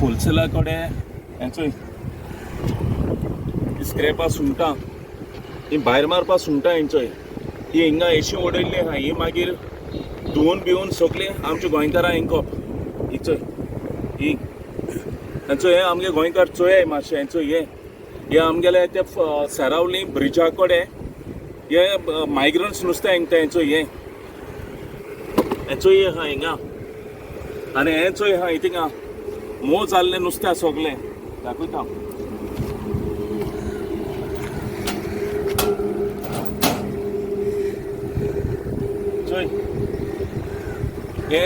होलसेला कडेन हें चोय स्क्रॅपा सुंगटां ही भायर मारपा सुंगटां हेंचोय ही हिंगा एशी उडयल्ली आहा. ही मागीर धुवन बिवन सगळीं आमच्या गोंयकारां हिंकप. ही चोय ही हेंचो हे आमगे गोंयकार चोयाय मातशें. हेंचो हे हे आमगेले ते सेरावली ब्रिजा कडेन हे मायग्रंट्स नुस्तें हिंगता. हेंचो हे हेंचो हे आहा हिंगा आनी हें चोय आहा थिंगा मोव जाल्लें नुस्तें सगळें दाखयता. चोय हे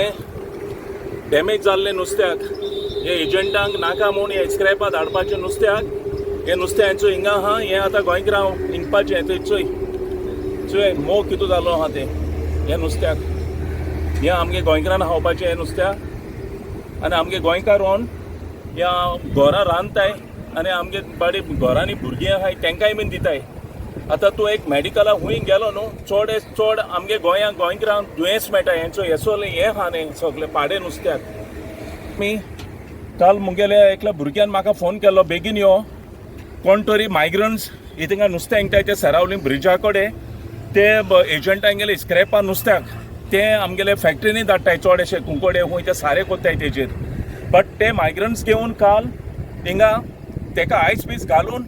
डॅमेज जाल्लें नुस्त्याक हे एजंटांक नाका म्हूण हे स्क्रॅपा धाडपाचें नुस्त्याक. हे नुस्तें हेंचो हिंगा आहा. हें आतां गोंयकारां हिंगपाचें. थंय चोय चोय मोव कितू जालो आहा तें हें नुस्त्याक. हें आमगे गोंयकारान खावपाचें हें नुस्त्याक. आनी आमगे गोंयकार रावन ह्या घरां रांदताय आनी आमगे बाडी घरांनी भुरगीं आहाय तेंकांय बीन दिताय. आतां तूं एक मॅडिकला हुंय गेलो न्हू, चड चड आमगे गोंयांक गोंयकारांक दुयेंस मेळटा. हेंचो हेसोले हें आहा न्ही सगळें पाडे नुस्त्याक. मी काल मुगेल्या एकल्या भुरग्यान म्हाका फोन केलो, बेगीन यो, कोण तरी मायग्रंट्स ही थिंगा नुस्तें हिंगताय ते सरावली ब्रिजा कडेन. ते एजंटांगेले स्क्रॅपा नुस्त्याक ते आमगेले फॅक्टरीनी धाडटाय चडशे कुंकोडे खूंय ते सारे कोत्ताय तेजेर. बट ते मायग्रंट्स घेवन काल हिंगा तेका आयस बीस घालून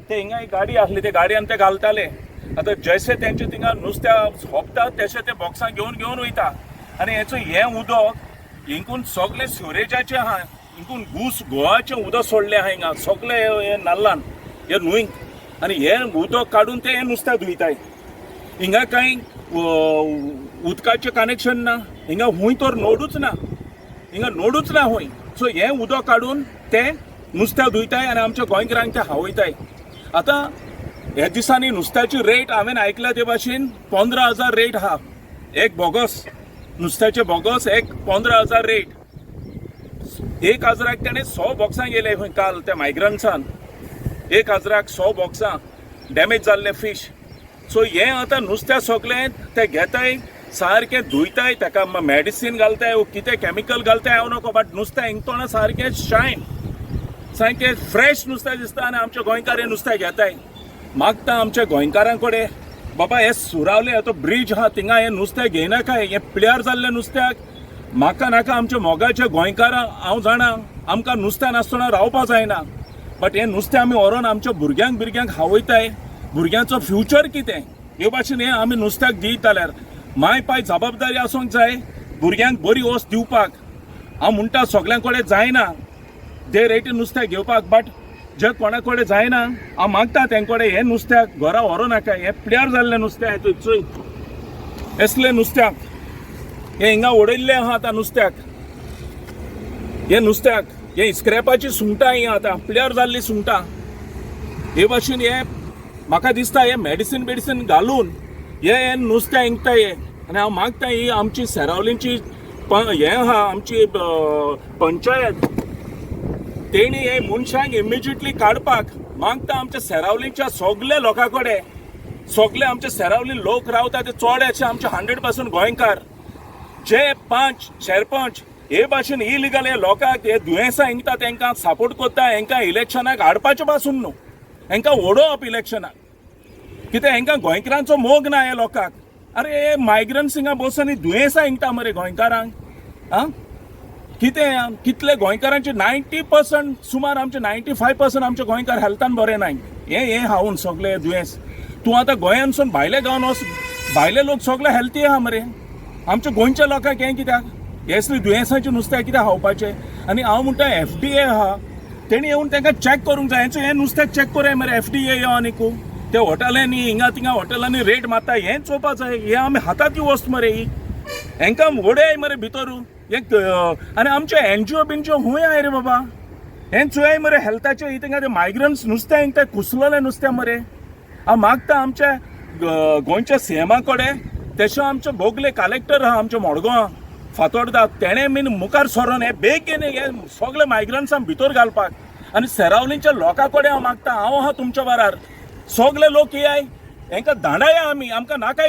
ते हिंगा एक गाडी आसली, ते गाडयान ते घालताले. आतां जशें तेंचे थिंगा नुस्त्या सोंपता तशें ते बॉक्सां घेवन घेवन वयता. आनी हेचो हें उदक हिंकून सगळें सिवरेजाचें आहा. हिंकून घूस गोवाचें उदक सोडलें आहा हिंगा सगळें हे नाल्लान हे न्हंयक. आनी हें उदक काडून ते हें नुस्त्याक धुयताय. हिंगा कांय उदकाचें कनेक्शन ना. हिंगा हुंय तर नोडूच ना. हिंगा नोडूच ना हुंय. सो हें उदक काडून ते नुस्त्याक धुयताय आनी आमच्या गोंयकारांक ते खावयताय. आतां ह्या दिसांनी नुस्त्याची रेट हांवें आयकल्या ते भाशेन 15,000 रेट आहा. एक बोगस नुस्त्याचें बोगस एक 15,000 रेट. 1,000क तेणें 100 बॉक्सां गेले खंय काल त्या मायग्रंट्सान. 1,000क 100 बॉक्सां डॅमेज जाल्ले फीश. सो हें आतां नुस्त्या सगळें ते घेताय, सारकें धुयताय, ताका मॅडिसीन घालताय वो कितें कॅमिकल घालताय हांव नको, बट नुस्तें हिंगतोना सारकें शायन, सारकें फ्रेश नुस्तें दिसता. आनी आमच्या गोंयकार हें नुस्तें घेताय. मागता आमच्या गोंयकारां कडेन, बाबा हे सुरावले तो ब्रीज आहा थिंगा हें नुस्तें घेयनाकाय. हें पिळ्यार जाल्लें नुस्त्याक म्हाका नाका. आमच्या मोगाच्या गोंयकारां, हांव जाणा आमकां नुस्तें नासतना रावपा जायना, बट हें नुस्तें आमी व्हरोन आमच्या भुरग्यांक बिरग्यांक खावयताय. भुरग्यांचो फ्युचर कितें हे भाशेन हें आमी नुस्त्याक दीत जाल्यार माय पाय जबाबदारी आसूंक जाय भुरग्यांक बरी वस्त दिवपाक. हांव म्हणटा सगळ्यां कडेन जायना ते रेटी नुस्त्याक घेवपाक, बट जे कोणा कडेन जायना हांव मागता तें कडेन हें नुस्त्याक घरा व्हरूं नाका. हें पिड्यार जाल्लें नुस्तें हें चोय असलें नुस्त्याक हें हिंगा उडयल्लें आहा. आतां नुस्त्याक हें नुस्त्याक हें स्क्रॅपाची सुंगटां ही आतां पिड्यार जाल्लीं सुंगटां. हे भाशेन हें म्हाका दिसता हें मेडिसीन बेडिसीन घालून हे हें नुस्तें हिंगता हें. आनी हांव मागता ही आमची सेरावलींची हें आहा आमची पंचायत, तेणी हे मनशांक इमिजिएटली काडपाक मागता आमच्या सेरावलीच्या सगल्या लोकां कडेन. सगळे आमचे सेरावली लोक रावता ते चड अशे आमचे 100% गोंयकार. जे पंच सरपंच हे भाशेन इलिगल हे लोकांक हे दुयेंसां हिंगता तेंकां सपोर्ट करता, हेंकां इलेक्शनाक हाडपाचें पासून न्हू, हेंकां उडोवप इलेक्शनाक. कितें हेंकां गोंयकारांचो मोग ना हे लोकांक? अरे हे मायग्रंट्स हिंगा बसून दुयेंसां हिंगता मरे गोंयकारांक. आं कितें कितले गोंयकारांचे 90% सुमार आमचे 95% आमचे गोंयकार हेल्थान बरे नाय. हें हें खावन सगळे दुयेंस. तूं आतां गोंयांतसून भायले गांवान वच, भायले लोक सगळे हेल्थी आहा मरे. आमच्या गोंयच्या लोकांक हें कित्याक हे असली दुयेंसाचें नुस्तें कित्याक खावपाचें? आनी हांव म्हणटा एफडीए आहा, तेणी येवन तांकां चॅक करूंक जाय. हेंचो हें नुस्तें चॅक करूया मरे एफडीए यो. आनीकू ते हॉटेलांनी हिंगा थिंगा हॉटेलांनी रेट मारता, हें चोवपा जाय. हें आमी हातांत वस्त मरे ही. हेंकां उडय मरे भितर हें. आनी आमचे एनजीओ बिनजीओ खूंय आहाय रे बाबा? हें चोयाय मरे हेल्थाचें. ही थिंगा ते मायग्रंट्स नुस्तें हिंगता, कुसलोलें नुस्तें मरे. हांव मागता आमच्या गोंयच्या सीएमा कडेन, तशें आमचे बोगले कलेक्टर आहा आमच्या मडगांव फातोर्डा, तेणें बीन मुखार सरोन हे बेगीन हे सगळे मायग्रंट्सांक भितर घालपाक. आनी सेरावलींच्या लोकां कडेन हांव मागता, हांव आहा तुमच्या बरार, सगळे लोक येयाय, हेंकां धाडाया आमी, आमकां नाका.